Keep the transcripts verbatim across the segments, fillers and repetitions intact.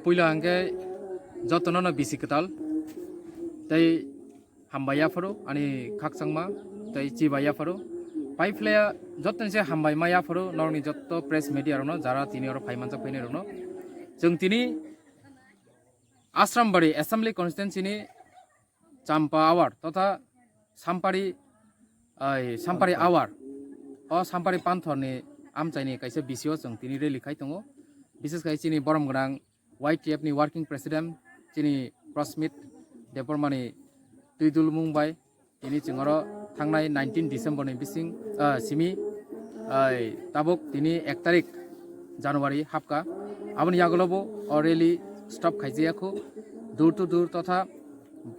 Puila hwnkhe jotono no bisi kwtal tei hambai yapharo ani khakchangma tei chibai yapharo. Paiphlaya jotoni se hambai ma yapharo norokni jotto press media rokno jara tini oro phai manjak phainai rokno. Chwng tini Asrambari Assembly Constituency ni Champa Awar totha Sampari, ai, Sampari Awar. O Sampari Panthor ni amchai ni kaisa bisi o chwng tini rally khai tongo. Bises khai chini borom gwnang Y T F ni working president chini Prosmit Debbarma ni twi dulmung bai tini chwng oro thangnai nineteen December ni bising, ah, simi, ai, tabuk tini ek tarik January hapka. Aboni yagulo bo o rally stop khaijaya khu, door to door totha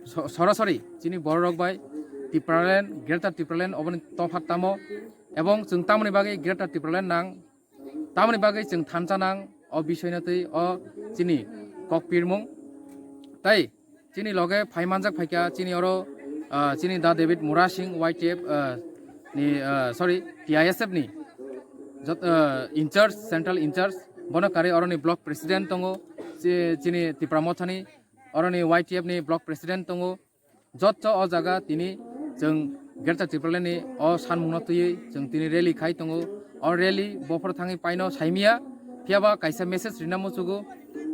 so-, sorasori chini bororok bai Tipraland, Greater Tipraland oboni topha tamo, ebong chwng tamoni bagwi Greater Tipraland nang, tamoni bagwi chwng thansa nang, o bisoino twi o chini kok pirmung. Tai chini loge phai manjak phaikha chini oro, ah, chini Da David Murasing Y T F, ah, ni, ah, sorry, T I S F ni jot-, ah, in charge, central in charge, bono karwi oroni block president tongo, chi-, chini Tipra Mothani oroni Y T F ni block president tongo. Jotto o jaga tini chwng Greater Tipraland ni o sanmungno twiwi chwng tini rally khai tongo. O rally bophor thangwi paino saimia, phiyaba kaisa message rina muchugo.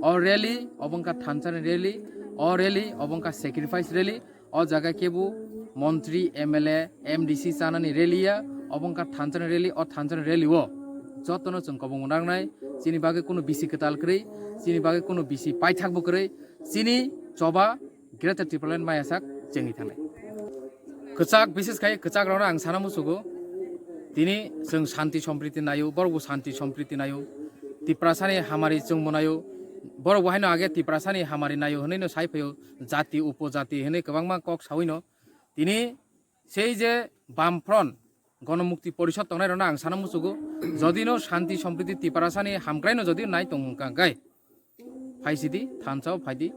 O rally obo wngkha thansani rally, o rally obo wngkha sacrifice rally. O jaga kebo montri, M L A, M D C chanani rally ya, obo wngkha thansani rally, o thansani rally o jotono chwng kobong nangnai, chini bagwi kunu bisi kwtal kwrwi, chini bagwi kunu bisi paithakbo kwrwi, chini choba Greater Tipraland maya sak chengwi thangnai. Kwchak, bises khai kwchak rokno ang sana muchugo. Tini chwng shanti sompriti naio, borokbo shanti sompriti naio. Tiprasani hamari chwngbo naio. Borokbo haino age Tiprasani hamari naio hwnwi no sai phaio, jati upojati hwnwi kwbangma kok sawi no. Tini sei je Bamfront Gonomukti Porishod tongnai rokno ang sana muchugo. Jodi no shanti sompriti Tiprasani hamkrai no jodi nai tong wngkha hwnkhe, phaisidi, thansa o phaidi,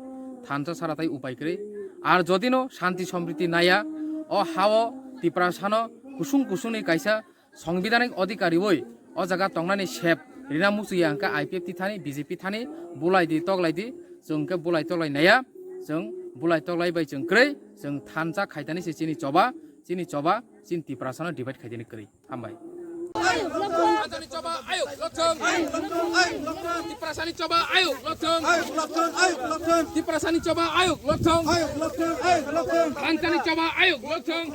thansa sara tai upai kwrwi. Ar jodi no shanti sompriti naya, o ha o Tiprasano kusung kusung ni kaisa songbidanik odhikari oi o jaga tongnani sep rina muchungya hwnkhe I P F T thani, B J P thani, bulai di, toklai di, chwng khe bulai toklai naya, chwng bulai toklai bai chwng kwrwi, chwng thansa khaitani se chini choba, chini choba, chini Tiprasano divide khaitani kwrwi. Hambai. Thansani choba ayuk lothong. Tiprasani choba ayuk lothong. Tiprasani choba ayuk lothong. Thansani choba ayuk lothong.